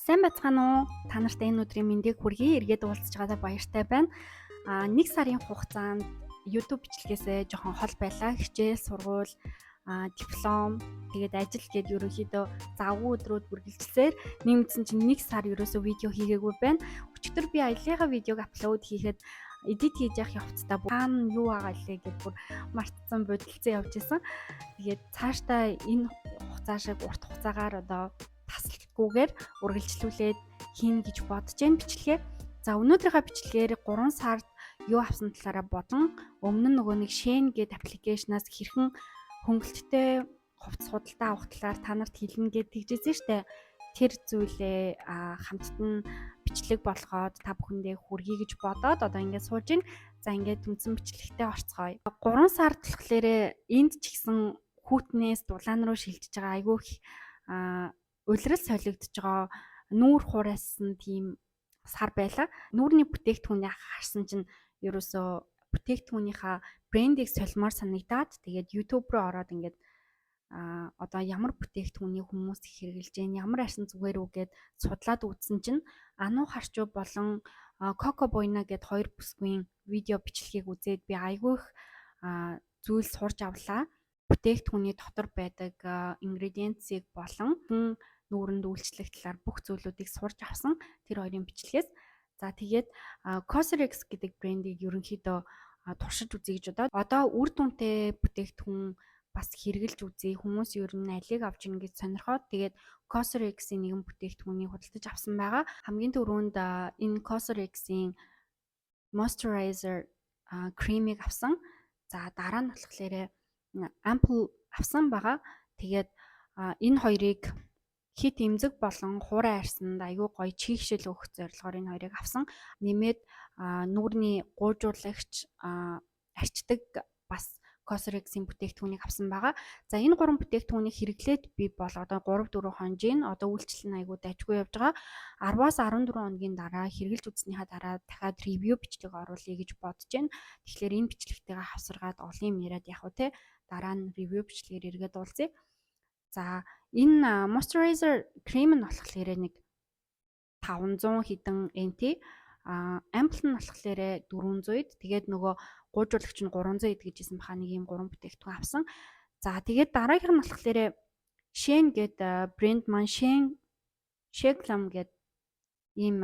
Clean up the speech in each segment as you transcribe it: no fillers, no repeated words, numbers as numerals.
Сайн байцгаана уу? Та нарт энэ өдрийн мэндийг хүргэе. Эргээд уулзж байгаадаа баяртай байна. 1 сарын хугацаанд YouTube бичлэгээсээ жоохон хол байлаа. Хичээл, сургууль, диплом, тэгээд ажил гээд ерөнхийдөө завгүй өдрүүд үргэлжилсээр нэмэгдсэн чинь 1 сар ерөөсөө видео хийгээгүй байна. Өчигдөр би аяллахаа видеог upload хийхэд edit хийж явах явцдаа хаана юу байгаа лээ гэд бүр мартсан, бодилцсон явж исэн. Тэгээд цаашдаа энэ хугацаа шиг урт хугацаагаар одоо тасалгүйгээр үргэлжлүүлээд хийнэ гэж бодож байна бичлэгээ. За, өнөөдрийнхөө бичлэгээр 3 сард юу авсан талаараа бодон, өмнө нь нөгөө нэг Shein гээд application аас хэрхэн хөнгөлөлттэй хувцас худалдаа авах талаар та нарт хэлнэ гээд тэгжсэн штэ. Тэр зүйлээ хамтд нь бичлэг болгоод та бүхэндээ хүргэе гэж бодоод одоо ингээд сууж байна. За, ингээд үндсэн бичлэгтээ орцгоё. 3 сард болохоор энд ч гэсэн хүйтнээс дулаан руу шилжиж байгаа, айгүй их улирал солигдож байгаа, нүүр хуурайсан тийм сар байлаа. Нүүрний бүтээгдэхүүнийг харсан чинь ерөөсөө бүтээгдэхүүнийхаа брендийг солимоор санагдаад, тэгээд YouTube руу ороод ингээд одоо ямар бүтээгдэхүүнийг хүмүүс их хэрэглэж байна, ямар арьсан зүгээр үү гэд судлаад үзсэн чинь Ану Харчуу болон Коко Буйна гэд хоёр бүсгүйн видео бичлэгийг үзээд би айгүй их зүйл сурч авлаа. Бүтээгдэхүүний дотор байдаг ingredients ыг болон нүүрэнд үйлчлэх талаар бүх зүйлүүдийг сурч авсан тэр хоёрын бичлэгээс. За, тэгээд Cosrx гэдэг брендийг ерөнхийдөө туршиж үзье гэж бодоод, одоо үр дүнтэй бүтээгдэхүүн бас хэрэглэж үзье. Хүмүүс ер нь алийг авч ийн гэж сонирхоод, тэгээд Cosrx-ийн нэгэн бүтээгдэхүүнийг худалдаж авсан байгаа. Хамгийн түрүүнд энэ Cosrx-ийн moisturizer cream-ийг авсан. За, дараа нь болохоор ampoule авсан байгаа. Тэгээд энэ хоёрыг хэт эмзэг болон хуурай арьсанд айгүй гоё чийгшил өгөх зорилгоор энэ хоёрыг авсан. Нэмээд нүүрний гуужуулагч, арчдаг бас Cosrx-ийн бүтээгдэхүүнийг авсан байгаа. За, энэ гурван бүтээгдэхүүнийг хэрэглээд би бол одоо 3 4 хоног гин одоо үйлчлэл нь айгүй дажгүй явж байгаа. 10-аас 14 хоногийн дараа хэрэглэж үзснийхаа дараа дахиад review бичлэг оруулъя гэж бодож байна. Тэгэхээр энэ бичлэгтэйгээ хавсаргаад олон юм яриад яг уу те дараа нь review бичлэгээр эргээд уулзъя. За, энэ moisturizer cream нь болохоор нэг 500 хэдэн NT, ампл нь болохоор 400-д, тэгээд нөгөө гуужуулагч нь 300 эд гэжсэн баха. Нэг юм гурван бүтээгдэхүүн авсан. За, тэгээд дараагийнх нь болохоор Shein гээд брэнд маань Shein Sheglam гээд ийм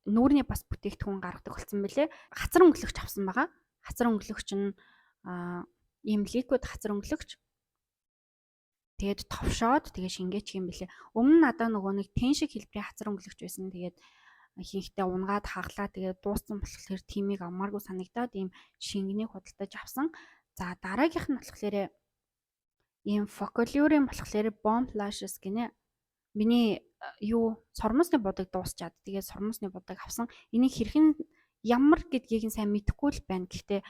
нүүрний бас бүтээгдэхүүн гаргадаг болсон бэлээ. Хацар өнгөлөгч авсан байгаа. Хацар өнгөлөгч нь ийм liquid хацар өнгөлөгч. Тэгээд товшоод тэгээ шингээчих юм бэлээ. Өмнө нь надаа нөгөө нэг тэн шиг хэлбэрийн хацар өнгөлөгч байсан. Тэгээд ихэнхдээ унгаад хаглаа, тэгээд дууссан болохоор тимийг авмааргүй санагдаад ийм шингэнийг худалдаж авсан. За, дараагийнх нь болохоор ийм Focallure-ийн болохоор Bomb Lashes гинэ. Миний юу сормуусны будаг дуусчаад, тэгээд сормуусны будаг авсан. Энийг хэрхэн ямар гэдгийг нь сайн мэдэхгүй л байна. Гэхдээ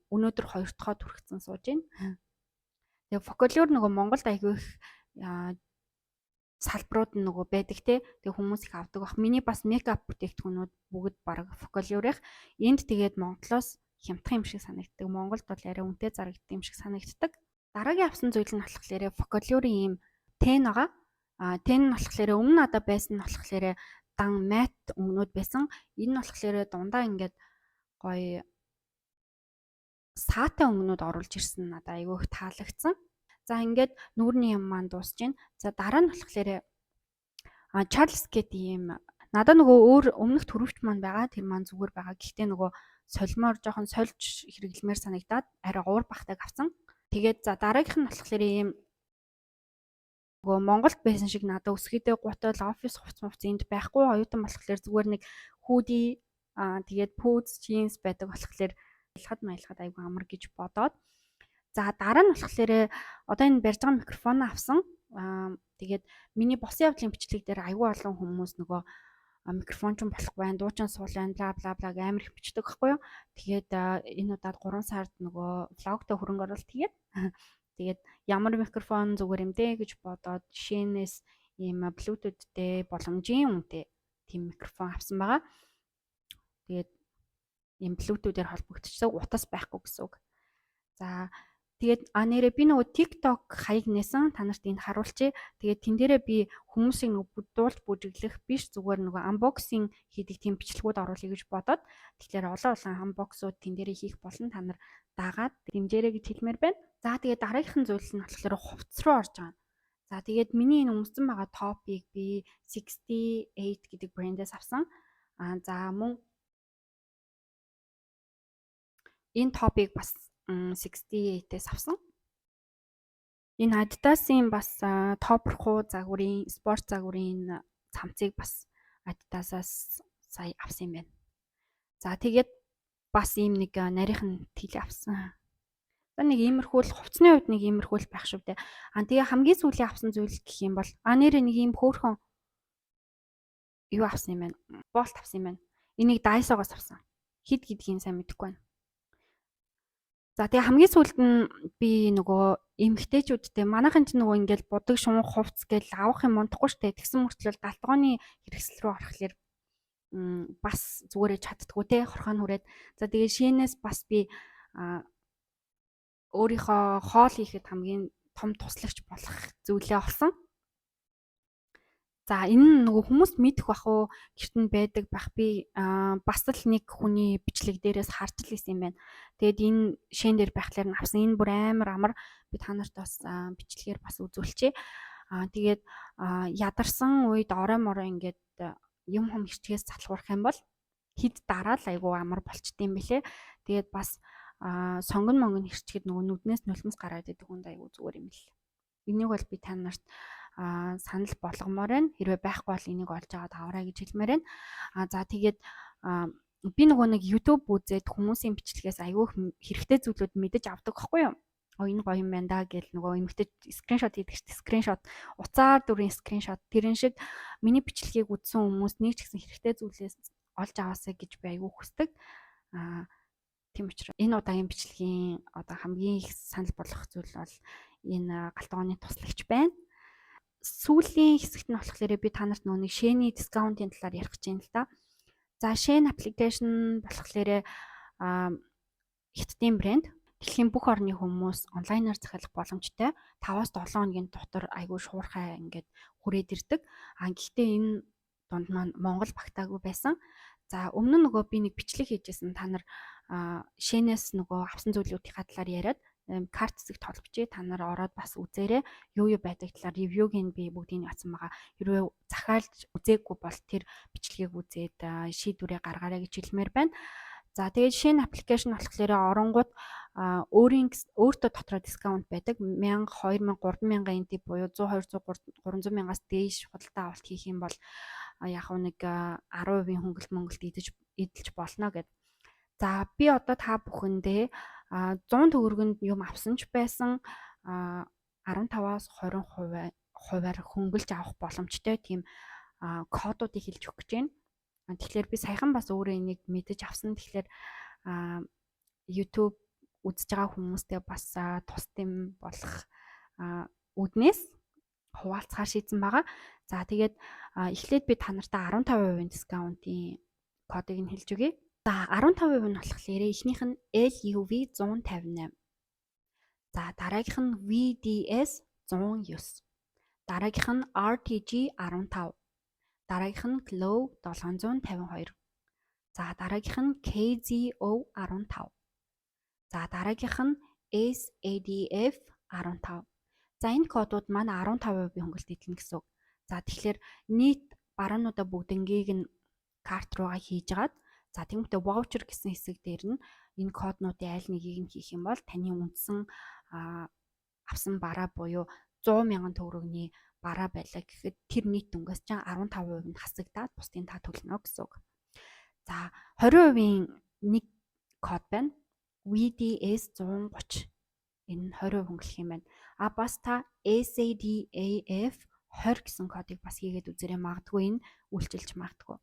өнөөдөр хоёр дахь түрхсэн сууж байна. Тэгээ Focallure нөгөө Монголд айгүй их салбарууд нь нөгөө байдаг те. Тэгээ хүмүүс их авдаг бах. Миний бас makeup бүтээгдэхүүнүүд бүгд бараг Focallure-ийнх. Энд тэгээд Монголоос хямдхан юм шиг санагддаг. Монголд бол арай үнэтэй зарагддаг юм шиг санагддаг. Дараагийн авсан зүйл нь болохоор Focallure-ийн ийм тен байгаа. Тен нь болохоор өмнө надад байсан нь болохоор дан matte өнгөнүүд байсан. Энэ нь болохоор дундаа ингээд гоё саатай өнгөнүүд оруулж ирсэн, надад айгүй их таалагдсан. За, ингээд нүүрний юм маань дуусж байна. За, дараа нь болохоор Charles гэдэг ийм надад нөгөө өөр өмнөх түрийвч маань байгаа. Тэр маань зүгээр байгаа. Гэхдээ нөгөө солимоор, жоохон сольж хэрэглэмээр санагдаад арай уур бахтаг авсан. Тэгээд за дараагийнх нь болохоор ийм нөгөө Монголд байсан шиг надад өсгийтэй гутал офис хувцас мувц энд байхгүй. Оюутан болохоор зүгээр нэг hoodie, тэгээд пүүз, джинс байдаг болохоор аялахад маялахад айгүй амар гэж бодоод. За, дараа нь болохоор одоо энэ барьж байгаа микрофон авсан. Тэгээд миний босон явдлын бичлэг дээр айгүй олон хүмүүс нөгөө микрофон ч болохгүй байна, дуу ч суул байна, бла бла бла амар их бичдэг байхгүй юу. Тэгээд энэ удаад 3 сард нөгөө vlog той хөрөнгө оруулалт хийгээд, тэгээд ямар микрофон зүгээр юм дээ гэж бодоод Shein-ээс ийм Bluetooth-тэй боломжийн үнэтэй тийм микрофон авсан байгаа. Тэгээд ийм Bluetooth-ээр холбогдчихсон, утас байхгүй гэсэн үг. За. Тэгээд нэрээ би нөгөө TikTok хаяг нээсэн, та нарт энд харуулчихъя. Тэгээд тэн дээрээ би хүмүүсийг нөгөө будуулж бүжиглэх биш, зүгээр нөгөө unboxing хийдэг тийм бичлэгүүд оруулъя гэж бодоод, тэгэхээр олон олон unbox ууд тэн дээрээ хийх болно. Та нар дагаад дэмжээрэй гэж хэлмээр байна. За, тэгээд дараагийнхан зүйл нь болохоор хувцас руу орж байгаа. За, тэгээд миний энэ өмссөн байгаа топыг би 68 гэдэг брэндээс авсан. За, мөн энэ топыг бас 68-ээс авсан. Энэ Adidas-ын бас тоопорхуу загварын, спорт загварын цамцыг бас Adidas-аас сая авсан юм байна. За, тэгээд бас ийм нэг нарийнхан тэл авсан. За, нэг иймэрхүү л хувцсны хувьд нэг иймэрхүү л байх шүү дээ. Тэгээ хамгийн сүүлийн авсан зүйл гэх юм бол нэрээ нэг ийм хөөрхөн юу авсан юм байна. Болт авсан юм байна. Энийг Daiso-гоос авсан. Хэд гэдгийг сайн мэдэхгүй байна. За, тэгээ хамгийн сүүлд нь би нөгөө эмэгтэйчүүдтэй, манайхан ч нөгөө ингээл будаг, шунх, хувцс гэл авах юм унтахгүй штэ. Тэгсэн мөртлөө галтгооны хэрэгсэл рүү орохлоор бас зүгээрээ чаддггүй те, хорхоо хүрээд. За, тэгээ Shein ээс бас би өөрийнхөө хоол хийхэд хамгийн том туслагч болох зүйлээ олсон. За, энэ нь нөгөө хүмүүс мэдэх бах уу, гэрт нь байдаг бах, би бас л нэг хүний бичлэг дээрээс харж л исэн юм байна. Тэгээд энэ Shein дээр байхлаар нь авсан. Энэ бүр амар амар, би та нарт бас бичлэгээр бас үзүүлчихье. Тэгээд ядарсан үед орой морой ингээд юм хум хичгээс залхуурах юм бол хэд дараа л айгүй амар болчтой юм бэлээ. Тэгээд бас сонгон монгон хэрчгээд нөгөө нүднээс нулимс гараад идэг хүнд айгүй зүгээр юм л. Энийг бол би та нарт санал болгомоор байна. Хэрвээ байхгүй бол энийг олж аваад аваарай гэж хэлмээр байна. За, тэгээд би нөгөө нэг YouTube үзээд хүмүүсийн бичлэгээс айгүй хэрэгтэй зүйлүүд мэдэж авдаг байхгүй юу? Оо, энэ гоё юм байна да гэл нөгөө эмэгтэй screenshot хийдэг чинь screenshot, уцаар дүрийн screenshot, тэрэн шиг миний бичлэгийг үзсэн хүмүүс нэг ч гэсэн хэрэгтэй зүйлээс олж аваасай гэж би айгүй хүсдэг. Тийм учраас энэ удаагийн бичлэгийн одоо хамгийн их санал болгох зүйл бол энэ галтгооны туслагч байна. Сүүлийн хэсэгт нь болохоор би та нарт нөгөө нэг Shein ий discount ын талаар ярих гэж байна л да. За, Shein application болохоор Хятадын брэнд. Дэлхийн бүх орны хүмүүс онлайнаар захиалах боломжтой. 5-аас 7 хоногийн дотор айгүй шуурхай ингээд хүрээд ирдэг. Гэхдээ энэ дунд маань Монгол багтаагүй байсан. За, өмнө нь нөгөө би нэг бичлэг хийжсэн. Та нар Shein ээс нөгөө авсан зүйлүүдийнхаа талаар яриад карт хэсэгт холбочээ, та нар ороод бас үзээрэй. Юу юу байдаг талаар review г нь би бүгдийг нь авсан байгаа. Хэрвээ захиалж үзээгүй бол тэр бичлэгийг үзээд шийдвэрээ гаргаарай гэж хэлмээр байна. За, тэгээд Shein application болохоор оронгууд өөрийн өөртөө дотроо discount байдаг. 1000, 2000, 3000 NT буюу 100, 200, 300 мянгаас дээш худалдаа авалт хийх юм бол яг нэг 10% хөнгөлт мөнгөлт идэж эдэлж болно гэд. За, би одоо та бүхэндээ 100 төгрөгөнд юм авсан ч байсан 15-аас 20% хувиар хөнгөлж авах боломжтой тийм кодуудыг хэлж өгөх гэж байна. Тэгэхээр би саяхан бас өөрөө энийг мэдэж авсан. Тэгэхээр YouTube үзэж байгаа хүмүүстэй бас тус дэм болох үүднээс хуваалцахаар шийдсэн байгаа. За, тэгээд эхлээд би та нартай 15% discount ын кодыг нь хэлж өгье. За, 15% нь болохоор эхнийх нь LUV 158. За, дараагийнх нь VDS 109. Дараагийнх нь RTG 15. Дараагийнх нь Glow 752. За, дараагийнх нь KZO 15. За, дараагийнх нь SADF 15. За, энэ кодууд маань 15% хөнгөлт эдлэнэ гэсэн үг. За, тэгэхээр нийт бараануудаа бүгднгийг нь cart руугаа хийж агаад, за, тэгмээ voucher гэсэн хэсэг дээр нь энэ коднуудын аль нэгийг нь хийх юм бол таны үндсэн авсан бараа буюу 100 мянган төгрөгийн бараа байлаа гэхэд тэр нийт дүнгээс чинь 15% нь хасагдаад бусдын та төлнө гэсэн үг. За, 20%-ийн нэг код байна. VDS 130. Энэ нь 20% хөнгөлөх юм байна. А бас та SADAF 20 гэсэн кодыг бас хийгээд үзээрэй, магадгүй энэ үйлчилж магадгүй.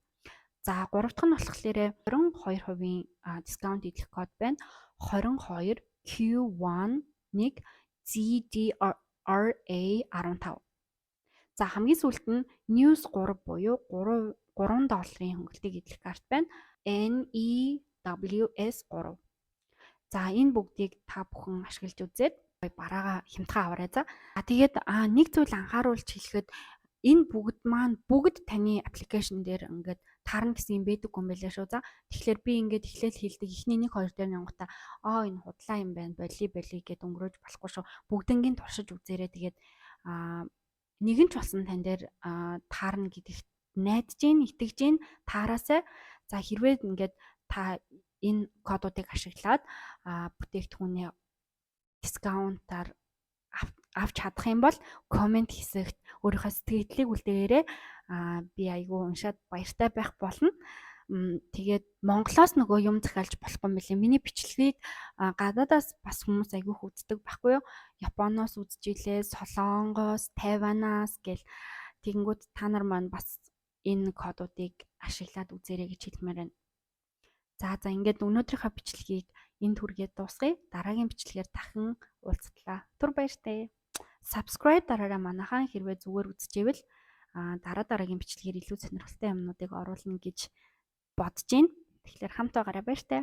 За, гурав дахь нь болохоор 22% discount идэх код байна. 22 Q1 1 ZDRA 15. За, хамгийн сүүлд нь News 3 буюу 3 3 долларын хөнгөлтийг эдлэх карт байна. NEWS 3. За, энэ бүгдийг та бүхэн ашиглаж үзээд Бараага хямдхан аваарай за. А тэгээд нэг зүйл анхааруулж хэлэхэд, энэ бүгд маань бүгд таны application дээр ингээд таарна гэсэн юм байдаг юм байлаа шүү за. Тэгэхээр би ингээд эхлээл хэлдэг, эхний 1 2 дээр нянгуудаа "Аа, энэ худлаа юм байна, боли боли" гэд өнгөрөөж болохгүй шүү. Бүгднгийн туршиж үзээрэй. Тэгээд нэгэн ч болсон тань дээр таарна гэдэгт найдаж гин, итгэж гин, таараасай. За, хэрвээ ингээд та энэ кодуудыг ашиглаад бүтээгдэхүүнээ discount аар авч чадах юм бол comment хэсэгт өөрийнхөө сэтгэгдлийг үлдээгээрэй. Би айгүй уншаад баяртай байх болно. Тэгээд Монголоос нөгөө юм захиалж болохгүй юм билээ. Миний бичлэгийг гадаадаас бас хүмүүс айгүй их үздэг байхгүй юу? Японоос үзчихлээ, Солонгоос, Тайванаас гэл. Тэгэнгүүт та нар маань бас энэ кодуудыг ашиглаад үзээрэй гэж хэлмээр байна. За, ингээд өнөөдрийнхөө бичлэгийг энд хүргээд дуусгая. Дараагийн бичлэгээр дахин уулзтлаа. Түр баяртай. Subscribe дараарай манайхаа, хэрвээ зүгээр үзчихвэл дараа дараагийн бичлэгээр илүү сонирхолтой юмнуудыг оруулна гэж бодож байна. Тэгэхээр хамт байгаарай, баяртай.